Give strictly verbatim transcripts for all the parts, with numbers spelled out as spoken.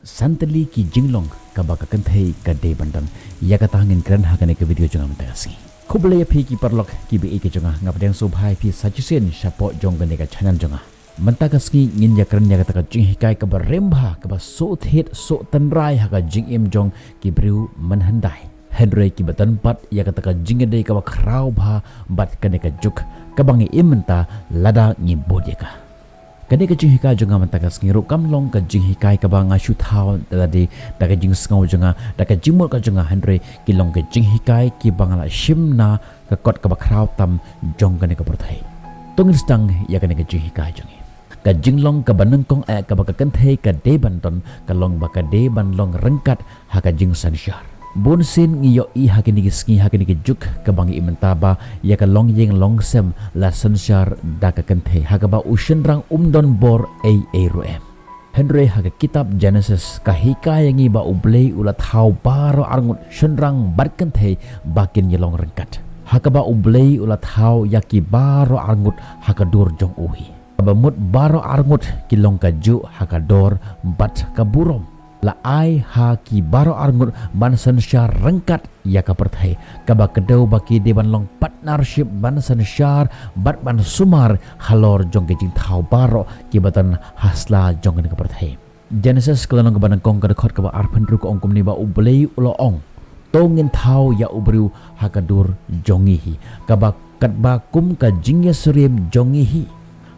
San tylli ki jinglong kaba ka kynthei ka dei ban don. Ïa kata ngin kren ha kane ka video jong nga mynta ka sngi. Khublei ïa phi ki paralok kiba ïeit ki jong nga, nga pdiang sngewbha ïa phi sa shisien shapoh jong kane ka channel jong nga. Mynta ka sngi ngin ïa kren ïa kata ka jinghikai kaba rim bha, kaba sngewthied sngewtynrai ha ka jingim jong ki briew mynhyndai. Hynrei kiba don pat ïa kata ka jingïadei kaba khraw bha bad kane ka juk kaba ngi im mynta lada ngi bud ïa ka. Kane ka jinghikai jong nga mynta ka sngi ruh kam long ka jinghikai kaba nga shu thaw da lade da ka jingsngew jong nga, da ka jingmut ka jong nga, hynrei ki long ka jinghikai kiba nga la shim na ka kot kaba khraw tam jong kane ka pyrthei. To ngin sdang ïa kane ka jinghikai jong ngi. Ka jinglong kaba nyngkong eh kaba ka kynthei ka dei ban don ka long ba ka dei ban long ryngkat ha ka jingsynshar. Bun sien ngi ïohi ha kine ki sngi, ha kine ki juk kaba ngi im mynta ba ïa ka longïing longsem la synshar da ka kynthei, ha kaba u shynrang um don bor ei ei ruh em. Hynrei ha ka kitab Genesis ka hikai ïa ngi ba U Blei u la thaw baroh arngut shynrang bad kynthei ba kin ïalong ryngkat, ha kaba U Blei u la thaw ïa ki baroh arngut ha ka dur jong u hi. Kaba mut baroh arngut ki long kajuh ha ka dor bad ka burom. La ai ha ki baroh arngut ban synshar ryngkat ïa ka pyrthei, kaba kdew ba ki dei ban long partnership ban synshar bad ban sumar halor jong ki jingthaw baroh kiba don ha sla jong kane ka pyrthei. Genesis ka lynnong kaba nyngkong ka dkhot kaba arphew hynriew ka ong kumne ba U Blei u la ong, to ngin thaw ïa u briew ha ka dur jong ngi hi, kaba katba kum ka jingïasyriem jong ngi hi.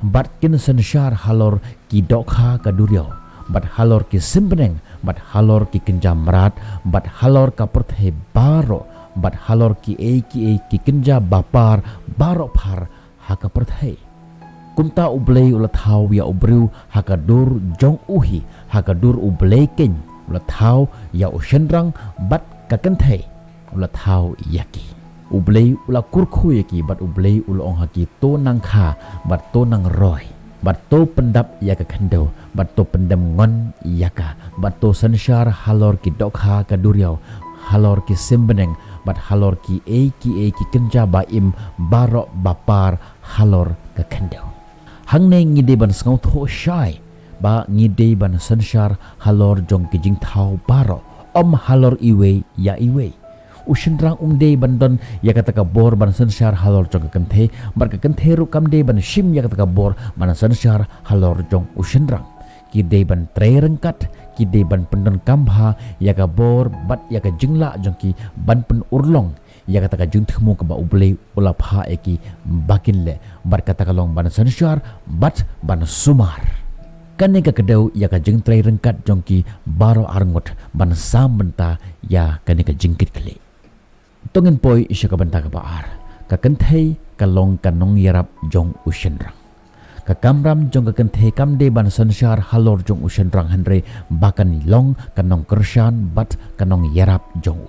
Bad kin synshar halor ki dohkha ka duriaw, bad halor ki sim bneng, bad halor ki kynja mrad, bad halor ka pyrthei baroh, bad halor kiei kiei ki kynja bapar baroh phar ha ka pyrthei. Kumta U Blei u la thaw ïa u briew ha ka dur jong u hi, ha ka dur U Blei keiñ u la thaw ïa u shynrang bad ka kynthei u la thaw ïa ki. U Blei u la kyrkhu ïa ki bad U Blei u la ong ha ki, to nang kha bad to nang roi, bad to pyndap ïa ka khyndew, bad to pyndem ngon ïa ka, bad to synshar halor ki dohkha ka duriaw, halor ki sim bneng, bad halor kiei kiei ki kynja ba im baroh bapar halor ka khyndew. Hangne ngi dei ban sngewthuh shai ba ngi dei ban synshar halor jong ki jingthaw baroh, ym halor iwei ïa iwei. U shynrang um dei ban don ïa kata ka bor ban synshar halor jong ka kynthei, bad ka kynthei ruh kam dei ban shim ïa kata ka bor ban synshar halor jong u shynrang. Ki dei ban trei ryngkat, ki dei ban pyndonkam bha ïa ka bor bad ïa ka jinglah jong ki ban pynurlong ïa kata ka jingthmu kaba U Blei u la phah ïa ki ba kin leh, bad kata ka long ban synshar bad ban sumar. Kane ka kdew ïa ka jingtrei ryngkat jong ki baroh arngut ban sam bynta ïa kane ka jingkitkhlieh. To ngin poi sha ka bynta kaba ar. Ka kynthei ka long ka nongïarap jong u shynrang. Ka kamram jong ka kynthei kam dei ban synshar halor jong u shynrang, hynrei ba kan long ka nongkyrshan bad ka nongïarap jong u.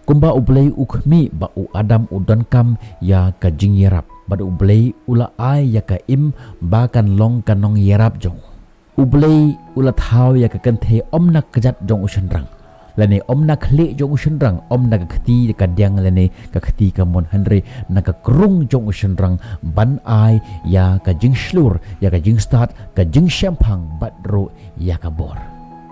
Kumba U Blei u khmih ba u Adam u donkam ïa ka jingïarap, bad U Blei u la ai ïa ka Im ba kan long ka nongïarap jong u. U Blei u la thaw ïa ka kynthei ym na ka kjat jong u shynrang, lane ym na ka khlieh jong u shynrang, ym na ka kti ka diang lane ka kti ka mon, hynrei na ka krung jong u shynrang, ban ai ïa ka jingshlur, ïa ka jingstad, ka jingshemphang bad ruh ïa ka bor.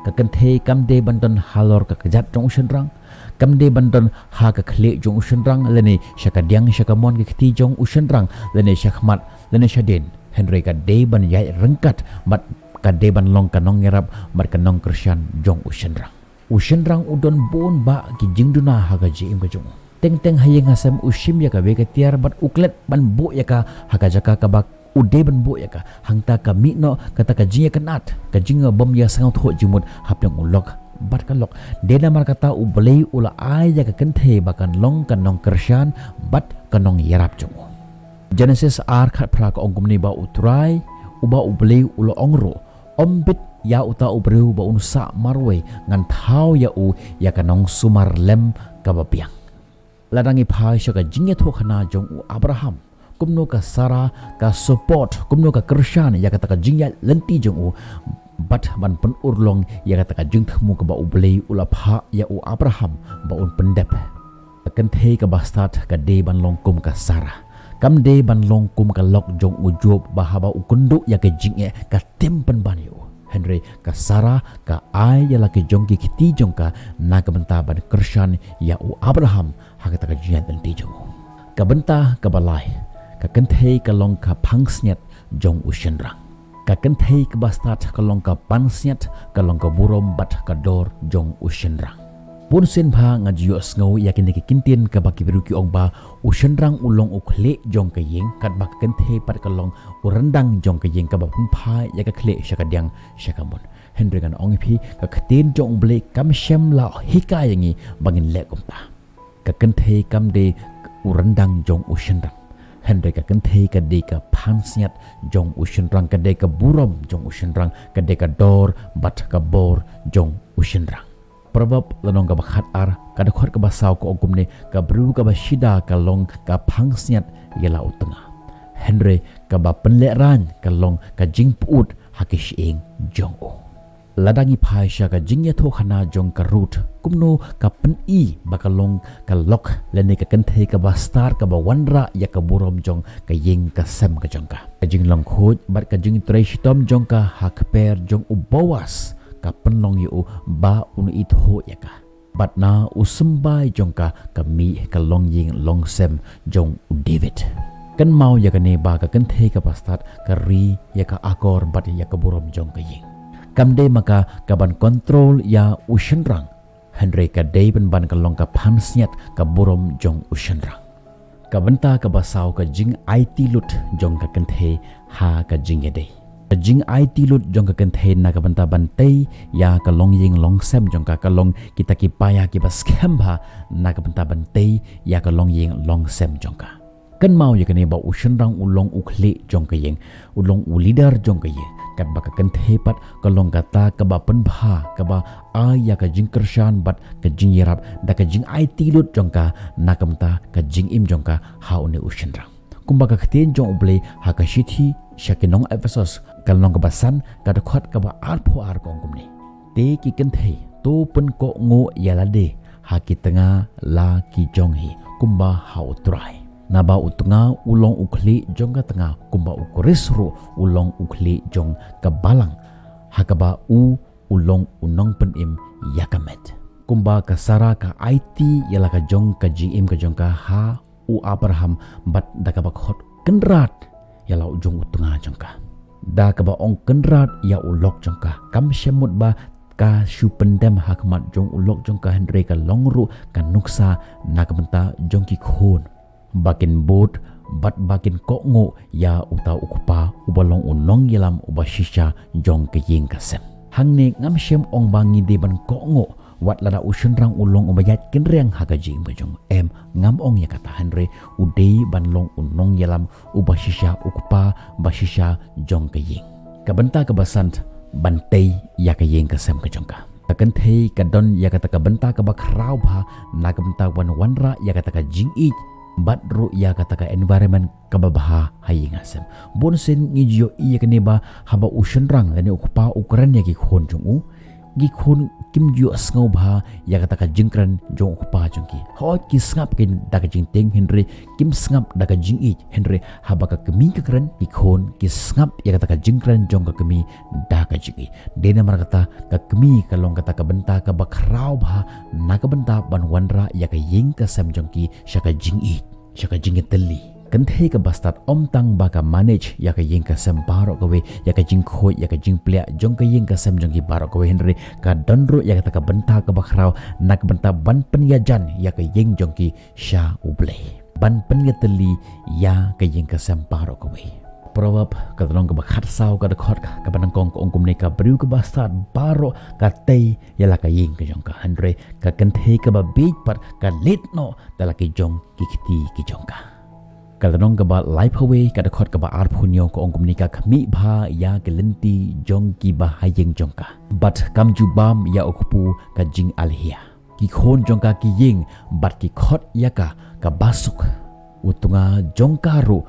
Ka kynthei kam dei ban don halor ka kjat jong u shynrang, kam dei ban don ha ka khlieh jong u shynrang, lane sha ka diang sha ka mon ka kti jong u shynrang, lane sha khmat lane sha dien, hynrei ka dei ban ïaid ryngkat bad ka dei ban long ka nongïarap bad ka nongkyrshan jong u shynrang. U shynrang u don bun bah ki jingduna ha ka jingim ka jong u. Teng teng ha ïing ha sem u shim ïa kawei ka tiar bad u klet ban buh ïa ka ha ka jaka kaba u dei ban buh ïa ka. Hangta ka mih noh kata ka jingïakynad, ka jingbym ïasngewthuh jingmut hapdeng u lok bad ka lok. Dei namar kata U Blei u la ai ïa ka kynthei ba kan long ka nongkyrshan bad ka nongïarap jong u. Genesis ar khatphra ka ong kumne ba U Trai uba U Blei u la ong ruh, ym bit ïa uta u briew ba un sah marwei, ngan thaw ïa u ïa ka nongsumar lem kaba biang. Lada ngi phai sha ka jingïathuhkhana jong u Abraham, kumno ka Sara ka support, kumno ka kyrshan ïa kata ka jingïaid lynti jong u, bad ban pynurlong ïa kata ka jingthmu kaba U Blei u la phah ïa u Abraham ba un pyndep. Ka kynthei kaba stad ka dei ban long kum ka Sara. Kam dei ban long kum ka lok jong u Job ba haba u kynduh ïa ka jingeh ka tim pynban ïa u. Hynrei ka Sarah ka ai ïa la ki jong ki kti jong ka na ka bynta ban kyrshan ïa u Abraham ha kata ka jingïaid lynti jong u. Ka bynta kaba lai, ka kynthei ka long ka pansngiat jong u shynrang. Ka kynthei kaba stad ka long ka pansngiat, ka long ka burom bad ka dor jong u shynrang. Bun sien bha nga ju ïohsngew ïa kine ki kyntien kaba ki briew ki ong ba u shynrang u long u khlieh jong ka ïing, katba ka kynthei pat ka long u ryndang jong ka ïing, kaba pynphai ïa ka khlieh sha kadiang sha kamon. Hynrei ngan ong ïa phi, ka ktien jong U Blei kam shym la hikai ïa ngi ba ngin leh kumta. Ka kynthei kam dei u ryndang jong u shynrang, hynrei ka kynthei ka dei ka pansngiat jong u shynrang, ka dei ka burom jong u shynrang, ka dei ka dor bad ka bor jong u shynrang. Proverb lynnong kaba khatar, ka dkhot kaba saw ka ong kumne: ka briew kaba shida ka long ka pansngiat ïa la u tnga, hynrei kaba pynlehraiñ ka long ka jingpyut ha ki shyieng jong u. Lada ngi phai sha ka jingïathuhkhana jong ka Ruth, kumno ka pyni ba ka long ka lok lane ka kynthei kaba stad kaba wanrah ïa ka burom jong ka ïing ka sem ka jong ka. Ka jinglong khuid bad ka jingtrei shitom jong ka ha kper jong u Boas ka pynlong ïa u ba un ithuh ïa ka. Bad na u symbai jong ka ka mih ka longïing longsem jong u David. Kynmaw ïa kane ba ka kynthei kaba stad ka ri ïa ka akor bad ïa ka burom jong ka ïing. Kam dei ma ka ka ban kontrol ïa u shynrang, hynrei ka dei pynban ka long ka pansngiat ka burom jong u shynrang. Ka bynta kaba saw, ka jingaiti lut jong ka kynthei ha ka jingïadei. Ka jingaiti lut jong ka kynthei na ka bynta ban tei ïa ka longïing longsem jong ka, ka long kita ki paia kiba skhem bha na ka bynta ban tei ïa ka longïing longsem jong ka. Kynmaw ïa kane ba u shynrang u long u khlieh jong ka ïing, u long u leader jong ka ïing, katba ka kynthei pat ka long kata kaba pynbha, kaba ai ïa ka jingkyrshan bad ka jingïarap da ka jingaiti lut jong ka na ka bynta ka jingim jong ka ha une u shynrang. Kumba ka ktien jong U Blei ha ka shithi sha ki nong Ephesos, ka lynnong kaba san, ka dkhot kaba arphew ar ka ong kumne: Te ki kynthei, to pynkohnguh ïa lade ha ki tnga la ki jong hi kumba ha U Trai. Naba u tnga u long u khlieh jong ka tnga, kumba U Khrist ruh u long u khlieh jong ka balang, ha kaba u u long u nongpynim ïa ka met. Kumba ka Sarah ka aiti ïa la ka jong ka jingim ka jong ka ha u Abraham, bad da kaba khot kynrad ïa la u jong u tnga jong ka, da kaba ong kynrad ïa u lok jong ka, kam shym mut ba ka shu pyndem ha khmat jong u lok jong ka, hynrei ka long ruh ka nuksa na ka bynta jong ki khun, ba kin bud bad ba kin kohnguh ïa uta u kpa uba long u nongïalam uba shisha jong ka ïing ka sem. Hangne ngam shym ong ba ngi dei ban kohnguh wat lada u shynrang u long uba ïaid kynriang ha ka jingim ka jong u. Em, ngam ong ïa kata, hynrei u dei ban long u nongïalam uba shisha, u kpa ba shisha jong ka ïing. Ka bynta kaba san, ban tei ïa ka ïing ka sem ka jong ka. Ka kynthei ka don ïa kata ka bynta kaba khraw bha na ka bynta ban wanrah ïa kata ka jingïeit bad ruh ïa kata ka environment kaba bha ha ïing ha sem. Bun sien ngi ju ïohi ïa kane ba haba u shynrang lane u kpa u kren ïa ki khun jong u, ki khun kim ju ïohsngew bha ïa kata ka jingkren jong u kpa jong ki. Hooid, ki sngap ki da ka jingtieng, hynrei kim sngap da ka jingïeit, hynrei haba ka kmie ka kren, ki khun ki sngap ïa kata ka jingkren jong ka kmie da ka jingïeit. Dei namar kata ka kmie ka long kata ka bynta kaba khraw bha na ka bynta ban wanrah ïa ka ïing ka sem jong ki sha ka jingïeit, sha ka jingïatylli. Kynthei kaba stad ym tang ba ka manage ïa ka ïing ka sem baroh kawei, ïa ka jingkhuid, ïa ka jingpliah jong ka ïing ka sem jong ki baroh kawei, hynrei ka don ruh ïa kata ka bynta kaba khraw na ka bynta ban pynïajan ïa ka ïing jong ki sha U Blei, ban pynïatylli ïa ka ïing ka sem baroh kawei. Proverb ka lynnong kaba khatsaw, ka dkhot kaba nyngkong ka ong kumne: Ka briew kaba stad baroh ka tei ïa la ka ïing ka jong ka, hynrei ka kynthei kaba bieit pat ka leit noh da la ki jong ki kti ki jong ka. Ka lynnong kaba laiphew wei, ka dkhot kaba arphew hynñiew ka ong kumne: Ka khmih bha ïa ki lynti jong ki bahaïing jong ka, bad kam ju bam ïa u kpu ka jingalhia. Ki khun jong ka ki ïeng bad ki khot ïa ka ka basuk, u tnga jong ka ruh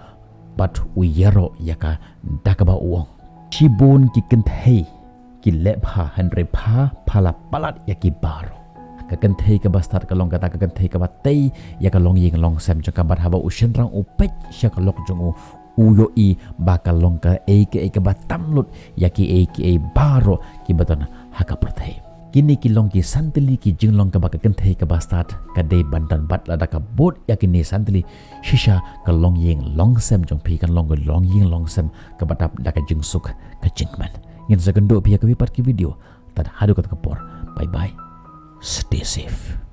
bad u ïaroh ïa ka da kaba u ong: Shibun ki kynthei ki leh bha, hynrei pha, pha la palat ïa ki baroh. Ka kynthei kaba stad ka long kata ka kynthei kaba tei ïa ka longïing longsem jong ka, bad haba u shynrang u peit sha ka lok jong u, U ïohi ba ka long kaei kaei kaba tam lut ïa kiei kiei baroh kiba don ha ka pyrthei. Kine ki long ki san tylli ki jinglong kaba ka kynthei kaba stad ka dei ban don bad lada ka bud ïa kine san tylli shisha ka longïing longsem jong phi kan long ka longïing longsem kaba dap da ka jingsuk ka jingkmen. Ngin sa kynduh phi ïa kawei pat ki video. Tad haduh kata ka por. Bye bye. Stay safe.